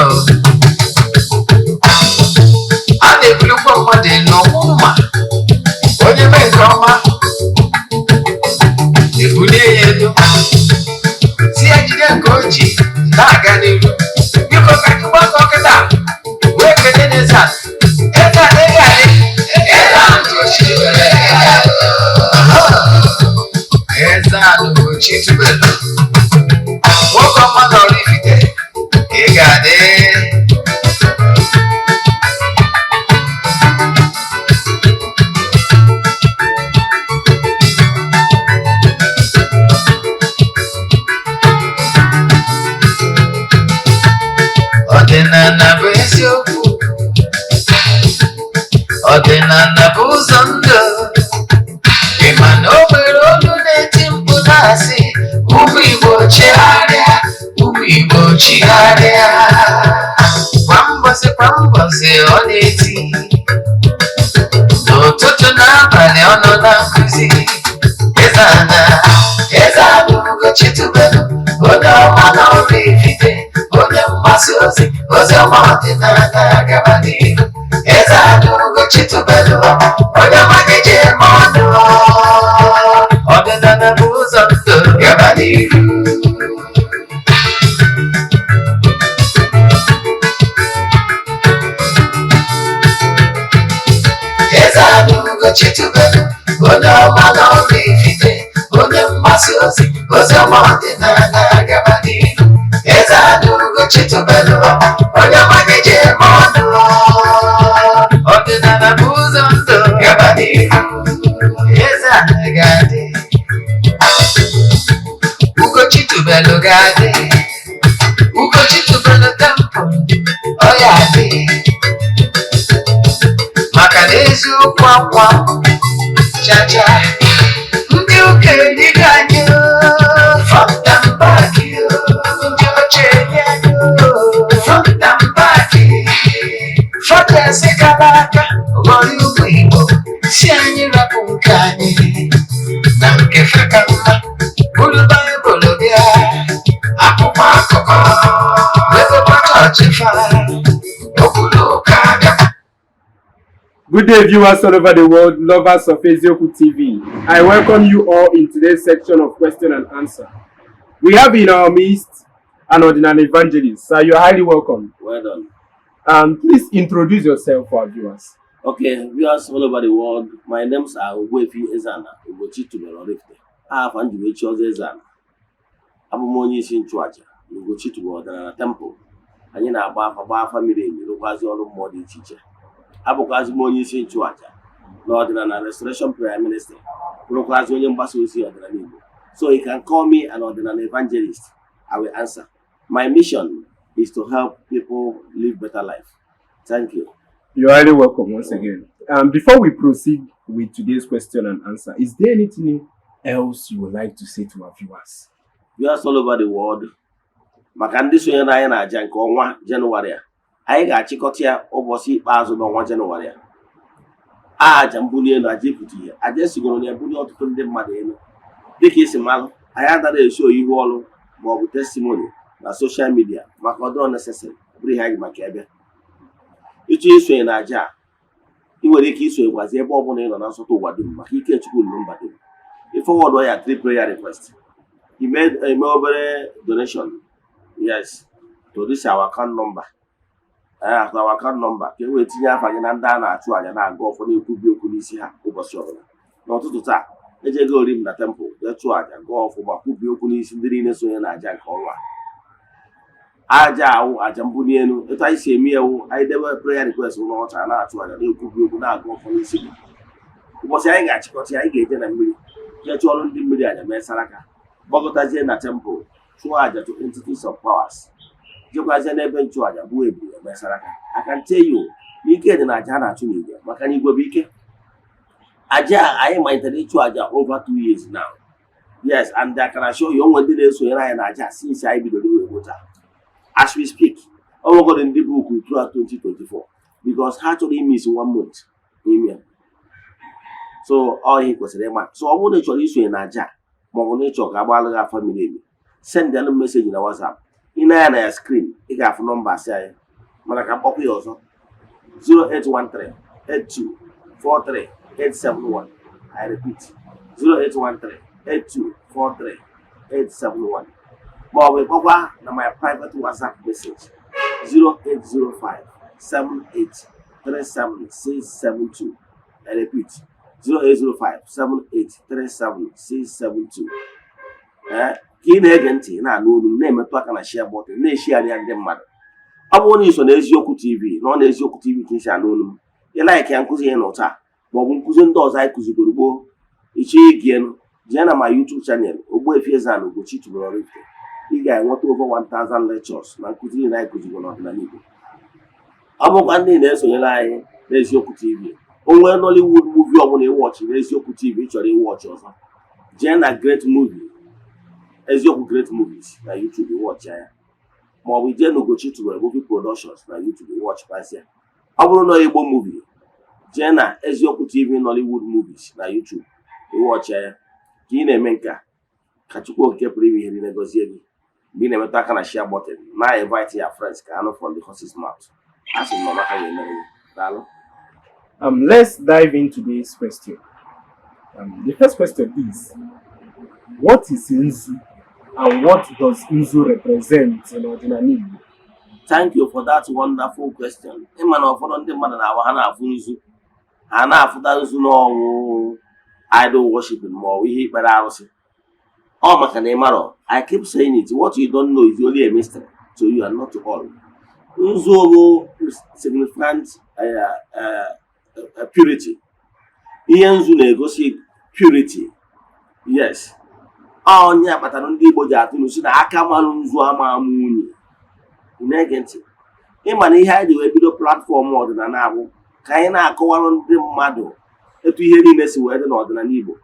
A na-ebulikwa mmadụ elu ọkwụrụ ma onye mee nke ọma, ebulie ya elu, si ya jide nke o ji na-aga n'iru. Biko, ka anyị gbakọ kịta wee kelee n'eze a. Eze a na-ege anyị. Eze a Ugochi tubelu. Eze a Ugochi tubelu, nwoke ọma na Oraifite, ị ga-adị. Ọdịnala bụ eziokwu, ọdịnala bụ ụzọ ndụ. Ị ma na o nwere olu na-eti mkpu na-asị, "Ụmụ Igbo, chigharịa, ụmụ Igbo, chigharịa." Kwa mbọsị kwa mbọsị ọ na-eti, n'ụtụtụ na abalị ọ nọ na nkụzi. Eze ana, Eze ana Ugochi tubelu, onye ọma na Oraifite, onye mgbasa ozi ozi ọma ọdịnala, gaba n'ihu. Eze ana Ugochi tubelu, onye ọma gị eme ọnụ. Ọdịnala bụ ụzọ ndụ, gaba n'ihu. Eze ana Ugochi tubelu, onye ọma na Oraifite, onye mgbasa ozi ozi ọma ọdịnala, gaba n'ihu. Eze ana Ugochi tubelu, onye ọma gị ji eme ọnụ. Ọdịnala bụ ụzọ ndụ, gaba n'ihu. Eze ana ga-adị, Ugochi tubelu ga-adị, Ugochi tubelu temple ọ ya adị, maka na eziokwu akwa chacha ndị ụka erigo anyị front and back, ndị oche eri anyị front and back. Fọdụsị kara aka ghọrọ ụmụ Igbo, si anyị rapụ nke anyị na nke feka mma, buru Baịbụl bịa, akwụkwọ akụkọ, wepụkwa chọọchị fa okwulu ụka bịa. Good day, viewers all over the world, lovers of Eziokwu TV. I welcome you all in today's section of question and answer. We have in our midst an Odinani evangelist. Sir, you're highly welcome. Well done. Please introduce yourself for our viewers. Okay, viewers all over the world, my names are Ogbuefi Ezana Ugochi tubelu Oraifite. Aha m ji wee chi ọzọ Ezana. Abụ m onye isi nchụaja na Ugochi tubelu ọdịnala temple. Anyị na-agba afa, gbaa afa miri emi, rụkwazi ọrụ mmụọ dị iche iche. Abụkwazi m onye isi nchụaja na Ọdịnala Restoration Prayer Ministry, bụrụkwazi onye mgbasa ozi ọdịnala Igbo. So you can call me an ọdịnala evangelist. I will answer. My mission is to help people live better life. Thank you. You're highly welcome once again. Before we proceed with today's question and answer, is there anything else you would like to say to our viewers? Viewers all over the world, maka ndị sonyere anyị na-aja nke ọnwa Jenụwarị a, anyị ga-achịkọta ya ụbọchị ikpeazụ n'ọnwa Jenụwarị a. Aja mbuli elu, aja ịpụta ihe, aja esigoro na ebuli ọtụtụ ndị mmadụ elu. Dịka isi malụ, anyị anaghị eso ihu ọrụ maọbụ testimony na social media, maka ọ dịrọ necessary, ọ bụrụ ihe anyị maka ebe ịchọ isonye na aja a. Ị nwere ike isonyekwazi ebe ọ bụla ị nọ na nsọtụ ụwa dum, maka ike Chukwu lụrụ mba dum. Ị forward ya three prayer request, ime eme obere donation, yes, to this our account number, to our account number, ka e wee tinye afa gị na ndị a na-achụ àjà, na-aga ọfọ, na-ekwubi okwu n'isi ha ụbọchị ọbụla. N'ụtụtụ taa, ejego ori m na temple jee chụọ àjà, gụọ ọfọ ma kwubie okwu n'isi ndị niile sonye na àjà nke ọnwa a. Aja awụ aja mbuli elu. Etu anyị si eme ewu, anyị debe prayer request ụlọ ọcha, na-achụ àjà, na-ekwubi okwu, na-agụ ọfọ n'isi gị. Ụbọchị anyị ga-achịkọta ya, anyị ga-eje na mmiri jee chụọrọ ndị mmiri àjà, mee saraka, gbakọtazie na temple, chụọ àjà to entities of powers, jekwazie n'ebe nchụàjà, gbuo ebule, mee saraka. I can tell you n'ike dị na àjà a na-achụ n'igwe, maka na igwe bụ ike. Àjà a anyị malitere ịchụ àjà over 2 years now, yes, and I can assure you, onwe ndị na-esonyere anyị na àjà since anyị bidoro iwe gbota. As we speak, ọ nwegoro ndị book throughout 2024 because ha chọrọ imiss one month n'ime ya. So ọ ihe kwesịrị ịma. So ọ bụrụ na ị chọrọ isonye na àjà, maọbụ na ị chọrọ ka agbalụ gị afa miri emi, send alụ message na WhatsApp. Ị na-anya na ya screen, ị ga-afụ nọmba asị anyị, mana ka mkpọkwa ya ọzọ: 0813 82 43 871. I repeat, 0813 82 43 871. Ma ọ bụ ịkpọkwa na my private WhatsApp message, 0805 78 37672. I repeat, 0805 78 37672. Ee, ka ị na-ege ntị, na-anụ olu m, na-emetụ aka na share button, na-eshare ya ndị mmadụ. Ọ bụrụ na iso na Eziokwu TV, na ọ na Eziokwu TV ka isi anụ olu m, ị like ya nkụzi ya n'ụta maọbụ nkụzi ndị ọzọ anyị kụzigoro gboo, ịchọ igienu, jee na ma YouTube channel, Ogbuefi Eze-Ana Ugochi tubelu Oraifite. Ị ga-enweta over 1000 lectures na nkụzi niile anyị kụzigoro n'ọdịnala Igbo. Ọ bụkwa ndị na-esonyere anyị n'Eziokwu TV, o nwee Nollywood movie ọbụla ịwatchị n'Eziokwu TV ị chọrọ ịwatchị ọzọ, jee na Great Movie, Eziokwu Great Movies na YouTube, ịwatchị ya, maọbụ jee na Ugochi tubelu Movie Productions na YouTube, ịwatchịkwasị ya. Ọ bụrụ na Igbo movie, jee na Eziokwu TV Nollywood Movies na YouTube, ịwatchị ya. Ka ị na-eme nke a, ka Chukwu Okike pụrụ ime ihe niile gọzie gị mgbe ị na-emetụ aka na share button, na invite your friends ka ha nụ from the horse's mouth. A sị m na ọmaka ga-emere gị. Daalụ. Let's dive into this question. The first question is, what is Nzu and what does Nzu represent in Odinani Igbo? Thank you for that wonderful question. Ịma na ụfọdụ ndị mmadụ na-awa ha na-afụ nzu, ha na-afụta nzu n'ọnwụ idol worshiping ma ọ bụ ihe ikpere arụsị. Ọ maka na ị marọ. I keep saying it, what you don't know is only a mystery to you and not to all. Nzu bụ significant purity. Ihe nzu na-egosi purity, yes. Onye kpatara ndị Igbo ji atụ si na aka malụ nzu ama ama unyi. Ị na-ege ntị? Ịma na ihe anyị ji wee bido platform ọdịnala abụ ka anyị na-akọwarụ ndị mmadụ etu ihe niile si wee dị n'ọdịnala Igbo.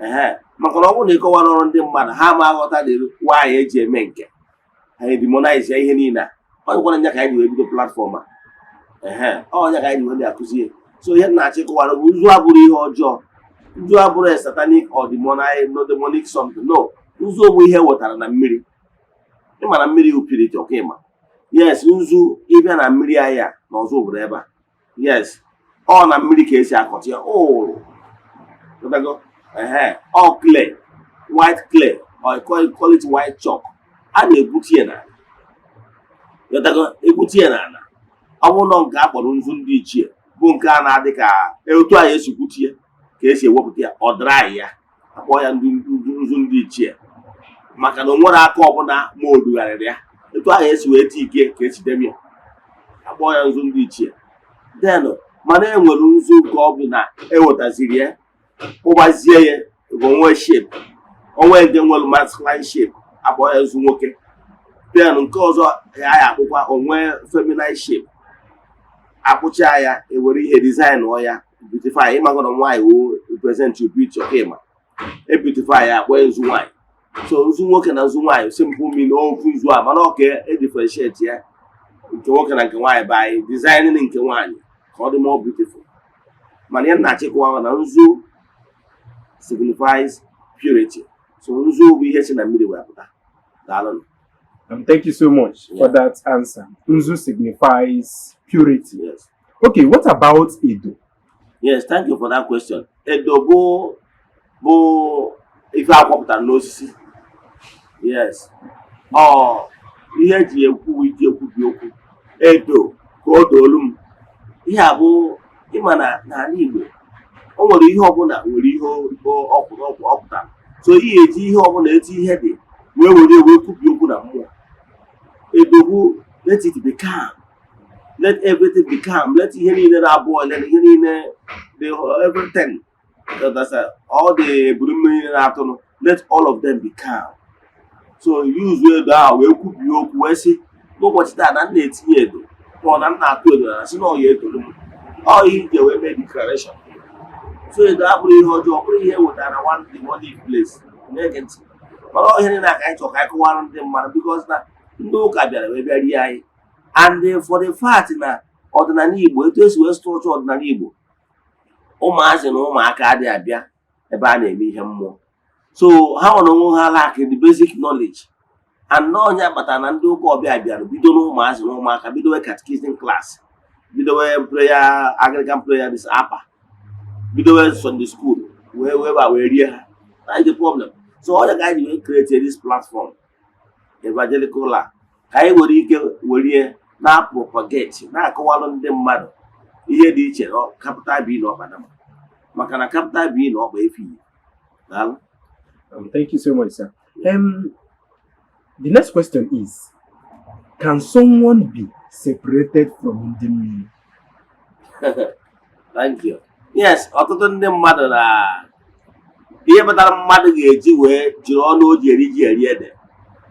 Ehe, maka na ọ bụrụ na ịkọwara ọrụ ndị mmadụ, ha ma aghọta dị nwaanyị eji eme nke ha edemonize ya ihe niile a. Ọ dịkwara nya ka anyị ji wee bido platform a. Ehe, ọ nya ka anyị ji wee na-akụzi ihe. So ihe m na-achọ ịkọwara bụ, nzu abụrụ ihe ọjọọ. Nzu abụrụ a satanic or demonic, no, demonic something, no. Nzu bụ ihe wetara na mmiri. Ịma na mmiri wụ purity, ọka ịma? Yes, nzu ịbịa na mmiri anyị a na ọzọ obodo ebe a, yes, ọ na mmiri ka esi akọta ya ụrụ. Ghọtago? Ehe, ọ clay, white clay, or call it white chalk. A na-egwuti ya n'ala. Ghọtago? Egwuti ya n'ala. Ọ bụrụ na nke a kpọrọ nzu ndị ichie bụ nke a na-adị ka otu anyị esi gwutie ka esi ewepụta ya, ọ dry ya, akpọ ya nzu ndị ichie, maka na o nwere aka ọbụla ma o dugharịrị ya etu ahụ esi wee ti ike ka esi debe ya, akpọ ya nzu ndị ichie. Then mana e nwere nzu nke ọ bụ na ewetaziri ya, kpụbazie ya, onwe shape, onwe nke nwere masculine shape, akpọ ya nzu nwoke. Then nke ọzọ ya ya akpụkwa onwe feminine shape, akpụcha ya, ewere ihe design ọ ya, beautify. Ịmago na nwaanyị wo represent your beauty, ọka ịma? E beautify ya, akpọ ya nzu nwaanyị. So nzu nwoke na nzu nwaanyị, simple mean, ofu nzu a, mana ọ ka e differentiate ya nke nwoke na nke nwaanyị by designing nke nwaanyị ka ọ dị more beautiful. Mana ihe m na-achịkwa na nzu signifies purity. So nzu bụ ihe si na mmiri wee pụta. Daalụ. Thank you so much for that answer. Nzu signifies purity. Yes. Okay, what about Edo? Yes, thank you for that question. Edo bụ ife akwọpụtara n'osisi. Yes, ọ ihe eji ekwu iji ekwubi okwu. Edo ka o doolu m ihe a bụ ịma na n'ala Igbo o nwere ihe ọbụla nwere ihe ọ pụtara. So ị ga-eji ihe ọbụla etu ihe dị wee were wee kwubi okwu na mmụọ. Edo bụ let it be calm, let everything be calm, let ihe niile na-abụ ole, ihe niile, the everything, that's all the eburu mmiri niile na-atụnụ, let all of them be calm. So use edo ahụ wee kwubie okwu, wee sị n'ụbọchị taa na m na-etinye edo, ma ọ na m na-atụ edo na sị na ọ ya edoro m, ọ ihe iji wee mee declaration. So edo abụrụ ihe ọjọọ, ọ bụrụ ihe e wetara one demonic place. Na-ege ntị? Mana ọ ihe niile aka anyị chọrọ ka anyị kọwara ndị mmadụ, because na ndị ụka bịara wee bịa rie anyị. And for the fact na ọdịnala Igbo, etu esi wee structure ọdịnala Igbo, ụmụazị na ụmụaka adịghị abịa ebe a na-eme ihe mmụọ. So ha nwere onwe ha lack the basic knowledge. And onye kpatara na ndị ụka ọbịa bịara bido n'ụmụazị na ụmụaka, bidowe catechism class, bidowe prayer, Anglican prayer, this apa, bidowe Sunday school, wee ba wee rie ha. That is the problem. So onye ka anyị ji wee create this platform, Evangelical la, ka anyị nwere ike werie na propagate, na-akọwalụ ndị mmadụ ihe dị iche na capital B na ọkpa dama, maka na capital B na ọkpa efi. Daalụ. Thank you so much, sir. The next question is, can someone be separated from ndị mmiri? Thank you. Yes, ọtụtụ ndị mmadụ na ihe kpatara mmadụ ga-eji wee jiri ọnụ o ji eri ji eri ede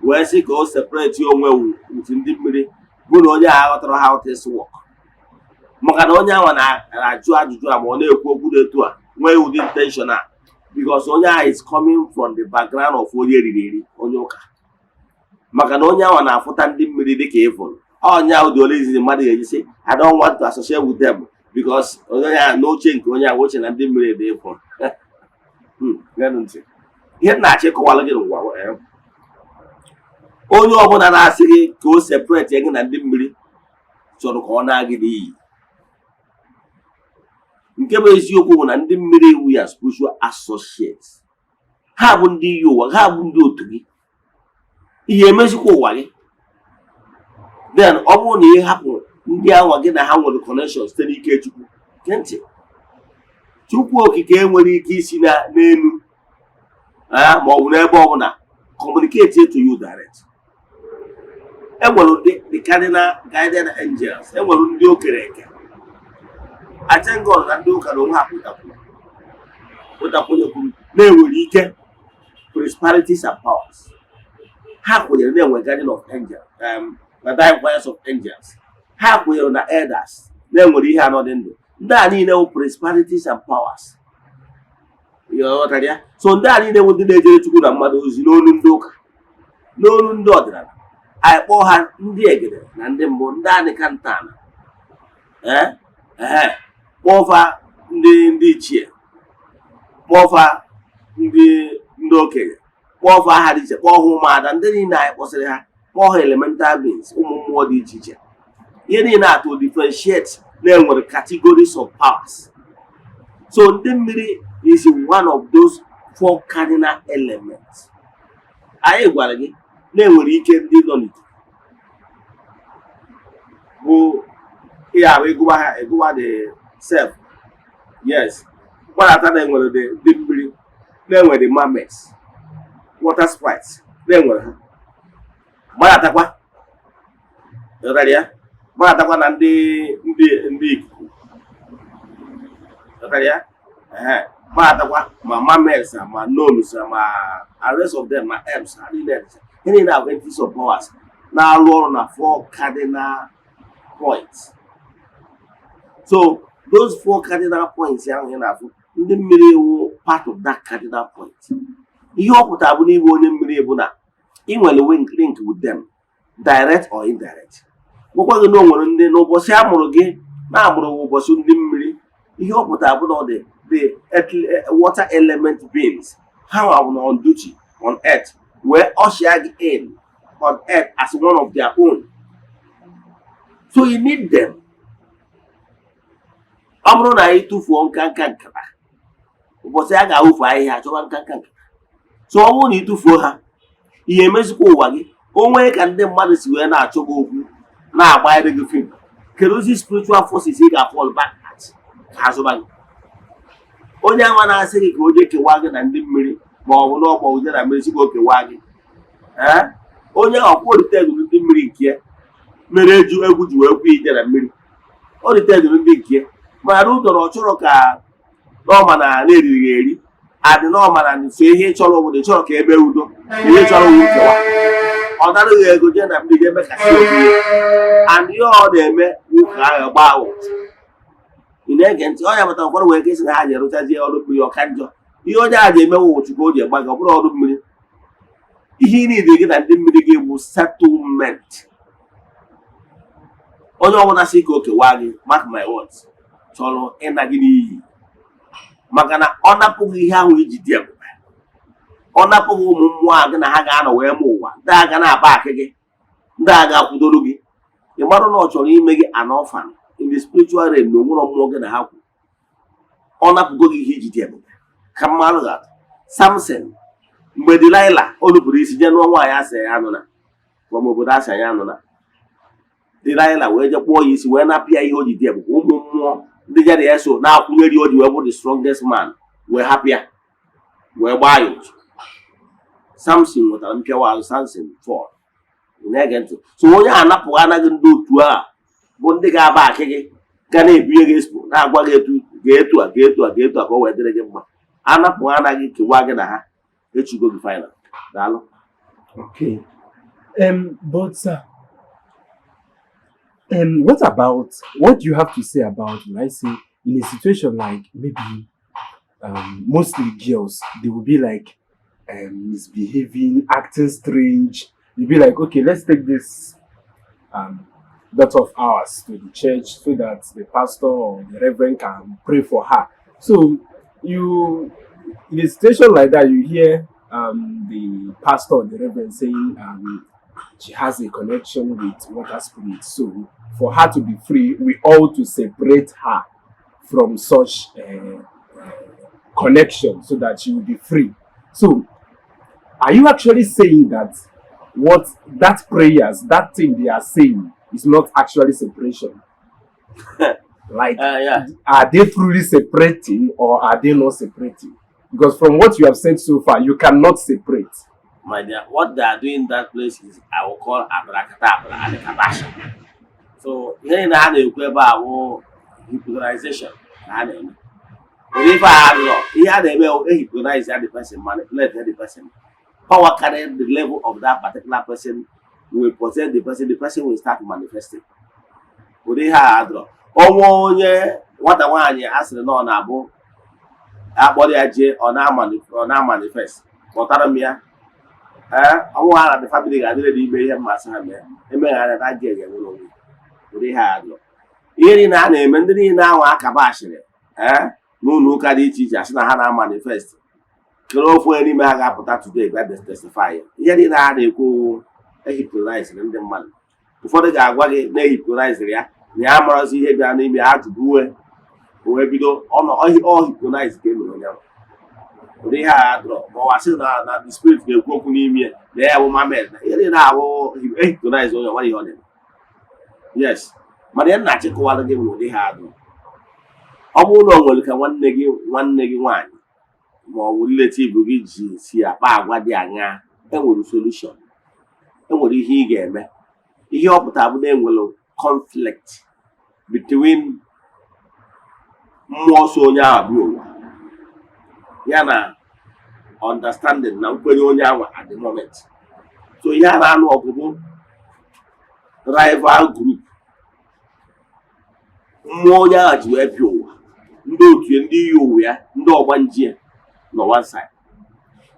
wee sị ka o separate onwe with ndị mmiri bụ na onye ahụ aghọtara how things work, maka na onye ahụ na-ajụ ajụjụ a ma ọ na-ekwu okwu dị etu a nwee ụdị intention a, because onye ahụ is coming from the background of onye eriri eri, onye ụka, maka na onye ahụ na-afụta ndị mmiri dịka evil. Onye ahụ dị ole izizi mmadụ ga-eji sị, "I don't want to associate with them," because onye ahụ n'oche nke onye ahụ oche na ndị mmiri dị evil. Geenụ ntị, ihe m na-achọ ịkọwalụ gị n'ụwa, onye ọbụla na-asị gị ka o separate gị na ndị mmiri chọrọ ka ọ na-agị n'iyi. Nke bụ eziokwu bụ na ndị mmiri iwu ya spiritual associates, ha bụ ndị iyi ụwa, ha bụ ndị otu gị, ihe emezikwa ụwa gị. Then ọ bụrụ na ị hapụ ndị anwa gị na ha nwere connection site n'ike Chukwu, gee ntị, Chukwu Okike enwere ike isi na n'elu ma ọ bụ n'ebe ọbụla communicate to you direct. Enwere ndị the cardinal guardian angels, enwere ndị o kere eke. I thank God na ndị ụka na onwe ha pụtakwuru kwuru na-enwere ike principalities and powers. Ha kwenyere na-enwe guardian of angels, na divine of angels. Ha kwenyere na elders, na-enwere ihe anọ dị ndụ. Ndị a niile wụ principalities and powers. Ghọtara ya? So ndị a niile bụ ndị na-ejere Chukwu na mmadụ ozi n'olu ndị ụka. N'olu ndị ọdịnala, anyị kpọọ ha ndị egede na ndị mbụ, ndị anịka ntana, ee ee, kpọọ ndị ichie, kpọọ ndị okenye, kpọọ fa aha dị iche, kpọọ ha ụmụada. Ndị niile anyị kpọsịrị ha, kpọọ ha elemental beings, ụmụ mmụọ dị iche iche. Ihe niile atụ differentiate na-enwere categories of powers. So ndị mmiri is one of those four cardinal elements. Anyị gwara gị na-enwere ike ndị nọ n'ikuku bụ ihe ahụ ịgụwa ha, ịgụwa the self. Yes, gbadata na enwere the ndị mmiri, na-enwere the mermaids, water sprites, na-enwere ha. Gbadatakwa, ghọtara ya? Gbadatakwa na ndị ikuku, ghọtara ya? Ehe, gbadatakwa ma mermaids, ma gnomes, ma and rest of them, ma elves, ha niile dịcha. Ihe niile abụ entities of powers na-arụ ọrụ na four cardinal points. So those four cardinal points ahụ ị na-afụ, ndị mmiri wụ part of that cardinal point. Ihe ọ pụtara bụ n'ịbụ onye mmiri bụ na ị nwere link with them, direct or indirect. Gwakwa gị na o nwere ndị n'ụbọchị a mụrụ gị na-amụrụ gị ụbọchị ndị mmiri. Ihe ọ pụtara bụ na ọ dị the water element beings, ha nwa bụ na on duty on earth wee usher gị in on earth as one of their own. So you need them. Ọ bụrụ na anyị tụfuo nka nka nkata, ụbọchị a ga-awụfu ahịhịa chọwa nka nka nkata. So ọ bụrụ na ị tụfuo ha, ihe emezikwa ụwa gị. O nwee ka ndị mmadụ si wee na-achọ gị okwu, na-agbanyere gị fim, kedu ozi spiritual forces ị ga-fall back at ka azụba gị? Onye anwa na-asị gị ka o jee kewaa gị na ndị mmiri, ma ọ bụ n'ọgbọ uje na mmiri sị ka o kewaa gị, ee, onye ọkwụ oriteguru ndị mmiri nke ya mere eju egwu ji wee kwu ije na mmiri o riteguru ndị nke ya, mana ụdọrọ ọ chọrọ ka n'ọma na na-eriri ya eri adị n'ọma na so ihe ị chọrọ obodo chọrọ ka ebe udo, ihe chọrọ wu nkewa. Ọ darụghị ego jee na mmiri emekasị obi ya, and ihe ọ na-eme wụ ka agha gbaa ụtụ. Ị na-ege ntị? Ọ ya pụtara ụfọdụ nwere ike isi na ha ji erụchazie ọrụ mmiri ọka njọ. Ihe onye a ji emewe ụchụ ka o ji egba gị, ọ bụrụ ọrụ mmiri. Ihe ị niile gị na ndị mmiri gị bụ settlement. Onye ọbụla sị ka o kewaa gị, mark my words, chọrọ ịna gị n'iyi, maka na ọ napụghị ihe ahụ iji dị ebube. Ọ napụghị ụmụ mmụọ a gị na ha ga-anọ wee ma ụwa, ndị a ga na-aba akị gị, ndị a ga-akwụdoro gị. Ị marụ na ọ chọrọ ime gị an orphan in the spiritual realm, na onwere mmụọ gị na ha kwu. Ọ napụgo gị ihe iji dị ebube. Ka mmadụ ga-atụ Samson, mgbe Delilah o nupụrụ isi jee nụọ nwaanyị asị ya anụ na from obodo asị ya anụ na Delilah, wee jee kpụọ ya isi, wee napụ ya ihe o ji dị ebube. Ụmụ mmụọ ndị ya na ya so na-akwụnyere ya o ji wee bụ the strongest man, wee hapụ ya, wee gbaa ya ụtụ. Samson nwetara mpịawa azụ. Samson fall. Ị na-ege ntị? So onye a napụghị anaghị ndị otu a bụ ndị ga-aba akị gị, ga na-ebunye gị expo, na-agwa gị etu ga-etu a, ga-etu a, ga-etu a, ka o wee dịrị gị mma. Anapụghị anaghị kewa gị na ha, echugo gị final. Daalụ. Okay. But sir, what do you have to say about, like, say, in a situation like maybe mostly girls, they will be like misbehaving, acting strange. You'll be like, "Okay, let's take this daughter of ours to the church so that the pastor or the reverend can pray for her." So you, in a situation like that, you hear the pastor or the reverend saying she has a connection with water spirit. So for her to be free, we ought to separate her from such connection so that she will be free. So are you actually saying that what that prayers, that thing they are saying is not actually separation? Like, Yeah. are they truly separating or are they not separating? Because from what you have said so far, you cannot separate. My dear, what they are doing in that place is I will call abracadabra and kabasha. So ihe niile ha na-ekwu ebe a bụ hypnotization ka ha na-eme. Ụdị ife a adịrọ. Ihe a na-eme bụ ehypnotize the person, manipulate the person. Power carrying the level of that particular person will possess the person, the person will start manifesting. Ụdị ihe a adịrọ. Ọnwa onye nwata nwaanyị a sịrị na ọ na-abụ akpọrọ ya jee, ọ na-amanifest, kpọtara m ya. Ee, ọnwụ ha na the family ga-adịrị n'ime ihe mmasị ha mee emegharị na ga ga-enwere onwe. Ụdị ihe a adịrọ. Ihe niile a na-eme, ndị niile ahụ akaba ashịrị ee n'ụlọ ụka dị iche iche asị na ha na-amanifest, kere ofu onye n'ime ha ga-apụta today bịa testify ya. Ihe niile ha na-ekwu, ehypnotize ndị mmadụ. Ụfọdụ ga-agwa gị na ehypnotize ya, na ya amarazị ihe bịara n'ime ha, jụgbuwe o wee bido ọ hypnotize ka e mere onye ahụ. Ụdị ihe a adịrọ. Ma ọ wasị na the spirit na-ekwu okwu n'ime ya, na ya bụ mermaid, na ihe niile ahụ, ehypnotize onye nwere ihe ọ na-eme. Yes, mana ihe m na-achịkọwara gị bụ na ụdị ihe adịrọ. Ọ bụrụ na o nwere ka nwanne gị nwaanyị ma ọ bụ relative gị ji si akpa agwa dị aṅaa, enwere solution, enwere ihe ị ga-eme. Ihe ọ pụtara bụ na enwere conflict between mmụọ so onye ahụ bịa ụwa ya na understanding na nkwenye onye ahụ at the moment. So ihe a na-anụ ọgụ bụ rival group. Mmụọ onye ahụ ji wee bịa ụwa, ndị otu ya, ndị iyi ụwa ya, ndị ọgbanje ya nọ one side,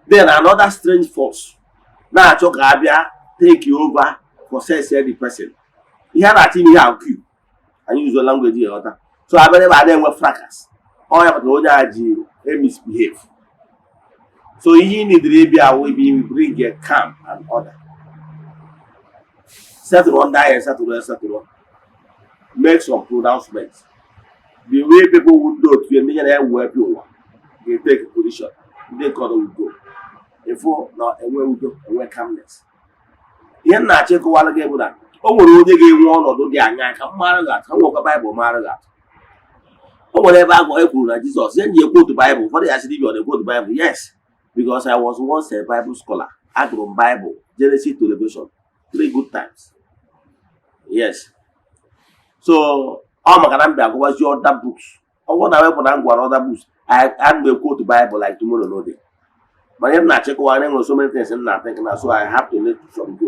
then another strange force na-achọ ka a bịa take over, possess the person. Ihe a na-achọ ime ihe ahụ q anyị use language ya ghọta. So abịa ebe a na-enwe fracas, ọ ya pụtara onye a ji misbehave. So ihe ị nidiri ịbịa awụ ebe bring a calm and order, settle ndị ahịa, settle, settle, make some pronouncements the way people would do otu ndị ya na ya wee bịa ụwa ga-etake position, ndị nke ọzọ will go. Ịfụ na enwe udo, enwe calmness. Ihe m na-achọ ịkọwara gị bụ na o nwere onye ga-enwe ọnọdụ dị anya ka mmadụ ga-atụ ka nwekwa Baịbụl mara ga-atụ. O nwere ebe agụ e kwuru na Jizọs ihe nji ekwu otu Baịbụl. Ụfọdụ ya sị, "Dibịa, ọ na-ekwu otu Baịbụl?" Yes, because I was once a Bible scholar. Agụrụ m Bible Genesis to Revelation three good times. Yes, so ọ maka na m bịa agụwazi other books. Ọ bụrụ na wepụ na m gwara other books, I m ekwu otu Bible like tomorrow no dey. Mana ihe m na-achịkọwa na enwere so many things m na-think na, so I have to let some go.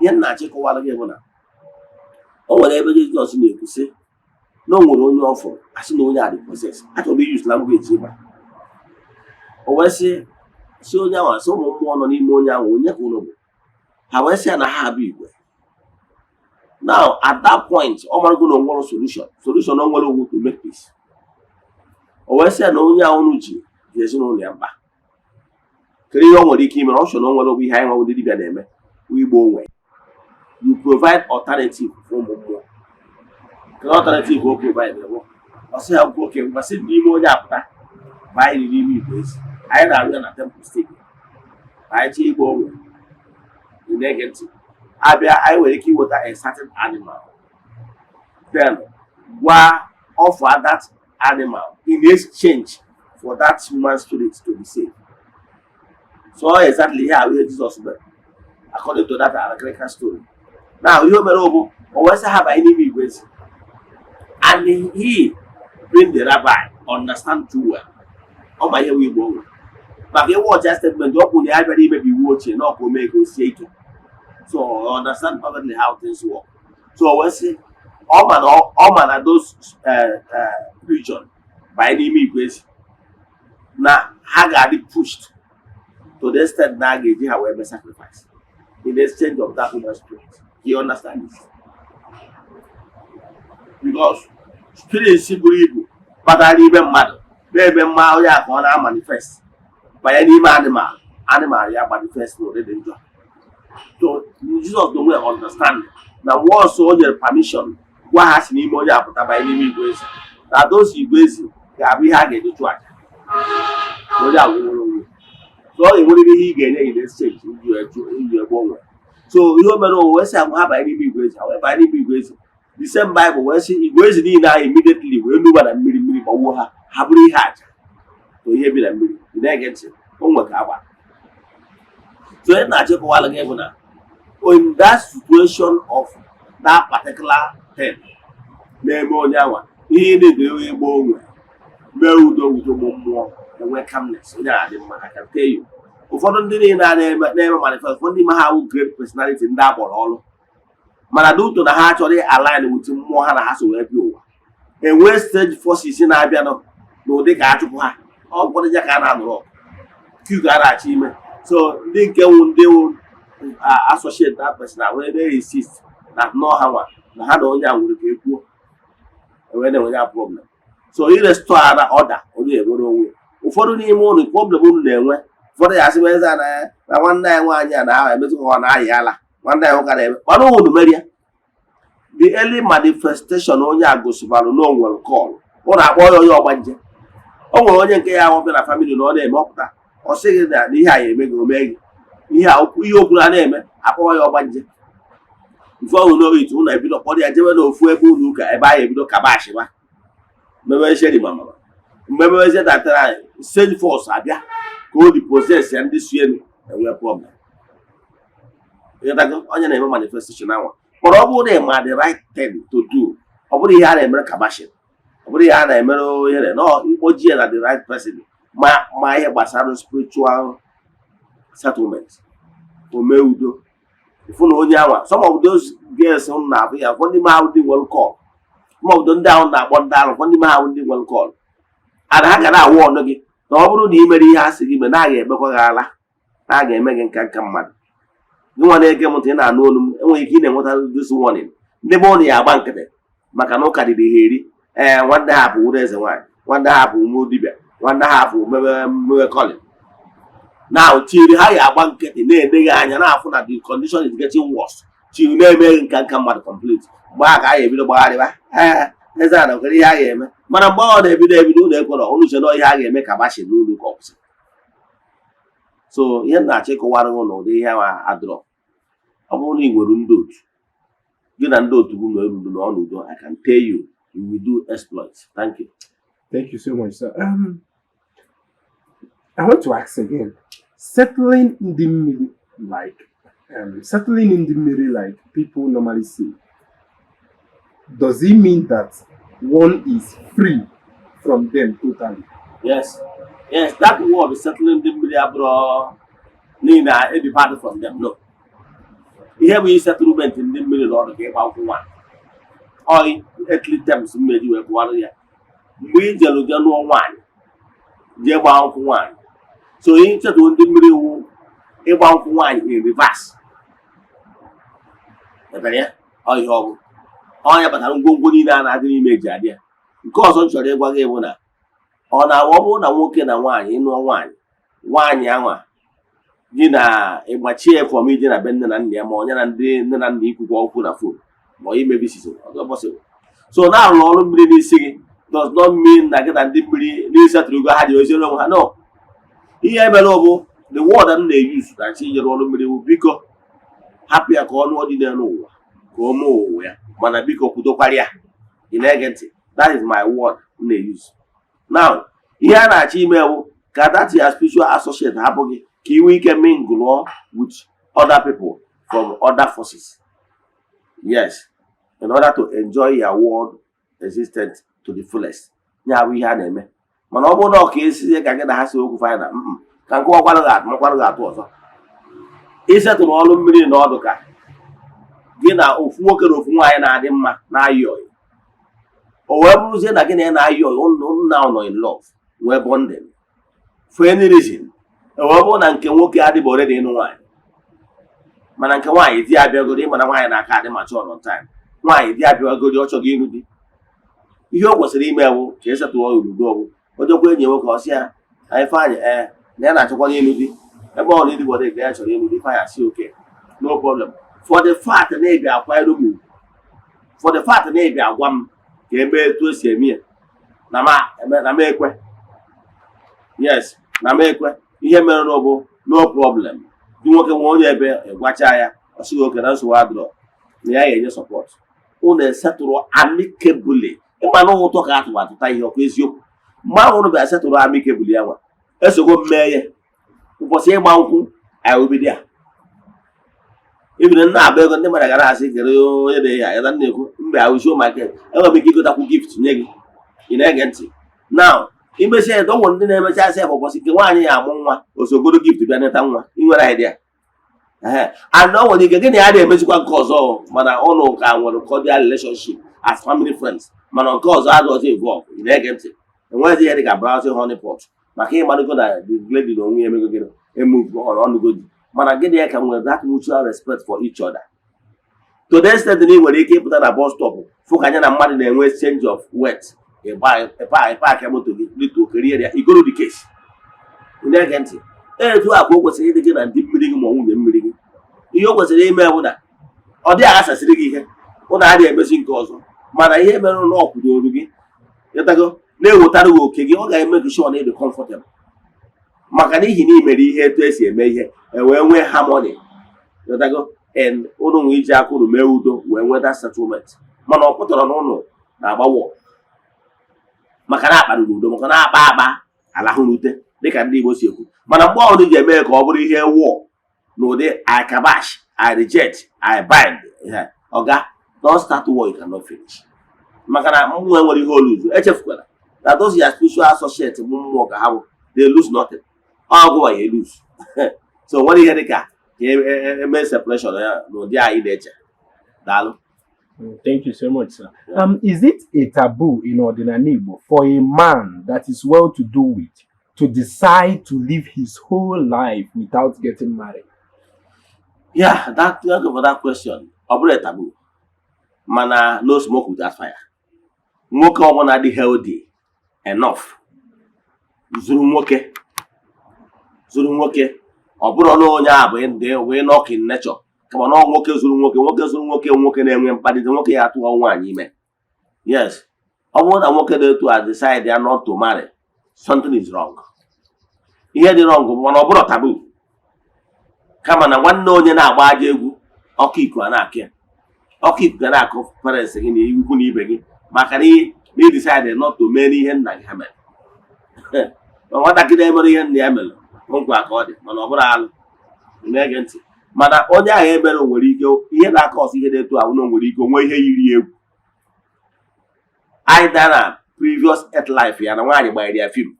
Ihe m na-achịkọwara gị bụ na o nwere ebe Jizọs na-ekwu sị na o nwere onye ọ fụrụ, asị na onye a dị possessed. Achọrọ m use language ịba. O wee sị onye ahụ, asị ụmụ mmụọ nọ n'ime onye ahụ, "Onye ka unu bụ?" Ha wee sị ya na ha bụ igwe. Now at that point, ọ marago na o nwere solution. O nwere owu to make peace. O wee sị ya na onye ahụ unu ji dị ezinụlọ ya mkpa. Kedu ihe ọ nwere ike ime? Option o nwere bụ ihe anyị nwa ndị dibịa na-eme, igbo onwe. You provide alternative for ụmụ mmụọ. Kedu alternative o provide? Bụ ọ sị ha nkwu oke ngwa sị n'ime onye apụta ma anyị n'ime igwe ezi anyị na-arụ ya na temple stadium. Anyị chọọ igbo onwe, ị na-ege ntị, abịa, anyị nwere ike iweta a certain animal, then gwa offer that animal in exchange for that human spirit to be saved. So exactly ihe ahụ ihe Jizọs mere according to that allegorical story. Now, ihe o mere bụ o wee sị ha banye n'ime igwe ezi, and he being the rabbi understand too well, ọ ma ihe bụ igbo onwe, maka ịwa ọcha statement ọ kwuru na ya bịara imebi iwu ochie na ọka o mee ka o sie ike. So I understand perfectly how things work. So o wee sị ọ ma na those region banye n'ime igwe ezi na ha ga-adị pushed to the extent na a ga-eji ha wee mee sacrifice in exchange of that human spirit. He understand this because spirits buru ibu batara n'ime mmadụ na-eme mma onye a ka ọ na-manifest banye n'ime animal, animal ya manifest n'ụdị dị njọ. So Jesus onwe understand na once o nyere permission gwa ha si n'ime onye apụta banye n'ime igwe ezi, na those igwe ezi ga-abụ ihe a ga-eji chụọ aja na onye a nwere onwe. So ọ ga-enwerịrị ihe ị ga-enye in exchange iji egbe onwe. So ihe o mere, o wee sị ha banye n'ime igwe ezi, ha wee banye n'ime igwe ezi. The same Bible wee sị igwe ezi niile ahụ immediately wee nuba na mmiri, mmiri gbawuo ha, ha bụrụ ihe aja to ihe bi na mmiri. Ị na-ege ntị? O nwe ka agba. So onye na-achịkọwala gị bụ na in that situation of that particular thing na-eme onye anwa, ihe ị na-edere egbe onwe mee udo, udo ụmụ mmụọ enwe calmness, onye a dị mma. I can tell you, ụfọdụ ndị niile a na-eme manifest, ụfọdụ n'ime ha wụ great personality ndị a kpọrọ ọrụ, mana due na ha chọrọ align with mmụọ ha na ha so wee bịa ụwa, enwee strange forces na-abịanụ n'ụdị ka achụpụ ha. Ọ ụfọdụ ya ka a na-anụrụ ọgụ q ka a na-achọ ime. So ndị nke wụ ndị wụ associate that person na wee na-insist na nnọọ ha nwa na ha na onye a nwere ka ekwuo, enwee na-enwe ya problem. So i restore na order, onye enwere onwe. Ụfọdụ n'ime ụnụ, problem unu na-enwe, ụfọdụ ya asị eze na na nwanne ya nwaanyị a na-ahụ emetụ ka ọ na-ayị ala, nwanne ya nwoke na-eme, mana unu merie the early manifestation, onye a gosibalụ na o nwere call, ụnụ akpọ ya onye ọgbanje. O nwere onye nke ya ahụ bịa na family na ọ na-eme ọpụta, ọ sịghị na ihe a ya eme gị, o mee gị ihe a, ihe okwu na na-eme, akpọọ ya ọgbanje. Before you know it, ụnụ ebido kpọrọ ya jebe n'ofu ebe ụlọ ụka ebe anyị ebido kabashịba mebe sheri mama mgbe mebezie datara anyị strange force abịa ka o repossess ya, ndị si elu enwe problem. Ịghọtago? Onye na-eme manifestation anwa kpọrọ, ọ bụrụ na ị ma the right thing to do, ọ bụrụ ihe a na-emere kabashin, ọ bụrụ ihe a na-emere ohere na ikpoji ya na the right person ma ma ihe gbasara spiritual settlement, o mee udo, ịfụ na onye anwa. Some of those girls m na-afụ ya, ụfọdụ n'ime ha ndị nwere call, some of ndị ahụ na-akpọ ndị ahụ, ụfọdụ n'ime ha ndị nwere call and ha ga na-awụ ọnụ gị na ọ bụrụ na ị mere ihe ha sị gị mee, na a ga-emekwa gị ala, na a ga-eme gị nka nka mmadụ. Gị nwa na-ege m ntị, ị na-anụ olu m, enweghị ike ị na-enweta this warning. Ndị be ụnụ ya agba nkịtị maka na ụka dịrị ha eri. Ee, nwanne ha bụ wuru eze nwaanyị, nwanne ha bụ ume dibịa, nwanne ha bụ mewe mewe calling. Now, tiri ha ya agba nkịtị na-ene gị anya, na-afụ na the condition is getting worse till na-emeghị nka nka mmadụ complete. Mgbe ahụ ka a ga-ebido gbagharịba, ee, eze a na nwere ihe a ga-eme. Mana mgbe ọ na-ebido ebido, unu ekwere unu che na ihe a ga-eme ka gbachi n'ụlọ ụka ọkwụsị. So ihe m na-achọ ịkọwara gị n'ụdị ihe ahụ adịrọ, ọ bụrụ na ị nwere ndị otu gị na ndị otu gị na-eruru na ọnọdụ, I can tell you, you will do exploits. Thank you. Thank you so much, sir. I want to ask again. Settling in the mmiri, like settling in the mmiri, like people normally say, does it mean that one is free from them totally? Yes, that word settling ndị mmiri abụrụ n'ihi na e depart from them, no. Ihe bụ settlement ndị mmiri na ọdụ ka ịgba nkwụ nwa ọ earthly terms mmeji wee kụwara ya. Mgbe ị jere je nụọ nwaanyị, jee gbaa nkwụ nwaanyị, so ihe nchedo ndị mmiri wụ ịgba nkwụ nwaanyị in reverse. Ebere ya ọ ihe ọ bụ ọnya kpatara ngwongwo niile a na-adị n'ime eji adị ya. Nke ọzọ m chọrọ ịgwa gị bụ na ọ na ọ bụrụ na nwoke na nwaanyị ịnụọ nwaanyị, nwaanyị anwa Gị na ịgbachie from ije na be nne na nna ya, ma onye na ndị nne na nna ikwukwa okwu na phone, ma ọ imebi season ọ possible. So na-arụ ọrụ mmiri n'isi gị does not mean na gị na ndị mmiri n'isetụrụ ha ji oziere onwe ha. No, ihe mere bụ the word m na-use na chi nyere ọrụ mmiri bụ, biko hapụ ya ka ọ nụọ dị n'elu ụwa, ka o mee ụwa ya, mana biko kwudokwara ya. Ị na-ege ntị? That is my word m na-use now. Ihe a na-achọ ime bụ ka that your spiritual associate hapụ gị, ka ị nwee ike mingle with other people from other forces, yes, in order to enjoy your world existence to the fullest. Ya bụ ihe a na-eme. Mana ọ bụrụ na ọ ka esizie ka gị na ha si okwu final, ka nke ọkwarụ gị atụ, makwarụ gị atụ ọzọ. Isetụrụ ọrụ mmiri na ọdụ ka gị na ofu nwoke na ofu nwaanyị na-adị mma na-ayị ọyị, o wee bụrụzie na gị na ya na-ayị ọyị, unu now nọ in love, nwee bonding. For any reason, e wee bụrụ na nke nwoke adịbụ already ịnụ nwaanyị, mana nke nwaanyị di abịagoro. Ịma na nwaanyị na-aka adị mature on time. Nwaanyị di abịagoro, ọ chọghị ịnụ di. Ihe o kwesịrị ime bụ ka esetụrụ ọrụ udo. Ọgwụ o jekwa enyi nwoke, ọ sị ya na Ifeanyị, ee, na ya na-achọkwa ịnụ di, ebe ọ na ịdịbọdị ka ya chọrọ ịnụ di. Ifeanyị asị, "Okay, no problem. For the fact na ị bịa akwanyere m ugwu, for the fact na ị bịa agwa m ka ebe etu esi eme ya, na ma eme na m ekwe, yes, na m ekwe. Ihe mere na bụ no problem." Di nwoke nwe onye ebe ịgwacha ya, ọ sịghị oke na nsogbu adịrọ, na ya ga-enye support. Unu esetụrụ amicably. Ịma na ụtọ ka atụrụ atụta ihe ọkwa eziokwu. Mgbe ahụ unu bịa setụrụ amicably, ya nwa esogho m mee ya. Ụbọchị ịgba nkwụ, I will be there. Ibiri nna agba ego, ndị mmadụ gara asị kere onye na ya ya na-ekwu mgbe I will show my case. Enwere m ike igotakwu gift nye gị. Ị na-ege ntị? Now, imesi ya, o nwere ndị na-emecha sef, ụbọchị nke nwaanyị ya amụ nwa, osogoro gift bịa neta nwa. Ị nwere idea? Ehe, and o nwere ike gị na ya na-emezikwa nke ọzọ, mana ụnụ ka nwere cordial relationship as family friends, mana nke ọzọ adịghịzi involve. Ị na-ege ntị? Enweghịzi ihe dị ka browsing honeypot, maka ịmadogo na the lady na onwe ya emego gịnị, emove on, ọnụgodi. Mana gịnị ya ka nwere that mutual respect for each other to the extent na ị nwere ike ịpụta na bus stop, fụ ka anya na mmadụ na-enwe exchange of words, ịpark moto gị, lituo, kerie ya, igoro the case. Ị na-ege ntị? Etu a ka o kwesịrị ịdị gị na ndị mmiri gị ma nwunye mmiri gị. Ihe o kwesịrị ime bụ na ọ dịghị aghasasịrị gị ihe, ụnụ adịghị emezi nke ọzọ, mana ihe mere na ọ kwudoro gị, ịtago, na-ewetara gị oke gị, ọ ga-eme gị sure na ịdị comfortable, maka n'ihi na ị mere ihe etu esi eme ihe, e wee nwee harmony, ịtago, and ụnụ nwee iji aka ụnụ mee udo, wee nweta settlement. Mana ọ pụtara na ụnụ na-agba war, maka na akpara n'udo, maka na akpa akpa alahụ n'ute, dịka ndị Igbo si ekwu. Mana mgbe ọbụla iji eme ka ọ bụrụ ihe war n'ụdị I kabash, I reject, I bind, oga, don't start war you cannot finish, maka na mmụọ nwere ihe oluzu. Echefukwala na those your spiritual associate bụ mmụọ ka ha bụ. They lose nothing. Ọgwụ ya lose. So nwere ihe dịka ka eme separation ya n'ụdị anyị na-eche. Daalụ. Thank you so much, sir. Is it a taboo in Odinani Igbo for a man that is well to do with to decide to live his whole life without getting married? Yeah, that, thank you for that question. Ọ bụrụ taboo, mana no smoke without fire. Nwoke ọbụla dị healthy enough, zuru nwoke, zuru nwoke, ọ bụrụ na onye a bụ ndị wee knock in nature, kama na ọ nwoke zuru nwoke, nwoke zuru nwoke, nwoke na-enwe mkpalite, nwoke ya atụọ nwaanyị ime. Yes, ọ bụrụ na nwoke dị etu a decide ya not to marry, something is wrong. Ihe dị wrong bụ, mana ọ bụrụ taboo, kama na nwanne onye na-agba aja egwu, ọkụ ikuku a na-akụ ya, ọkụ ikuku ga na-akụ parents gị na ikwu na ibe gị, maka na ị decide not to mee n'ihe nna gị ha mere. Ma nwatakịrị emere ihe nna ya mere, nkwa ka ọ dị, mana ọ bụrụ alụ. Ị na-ege ntị? Mana onye ahụ emere nwere ike ihe na-aka ọsọ ihe na-eto ahụ na o nwere ike onwe ihe yiri ya egwu, either na previous earth life ya na nwaanyị gbanyere ya film,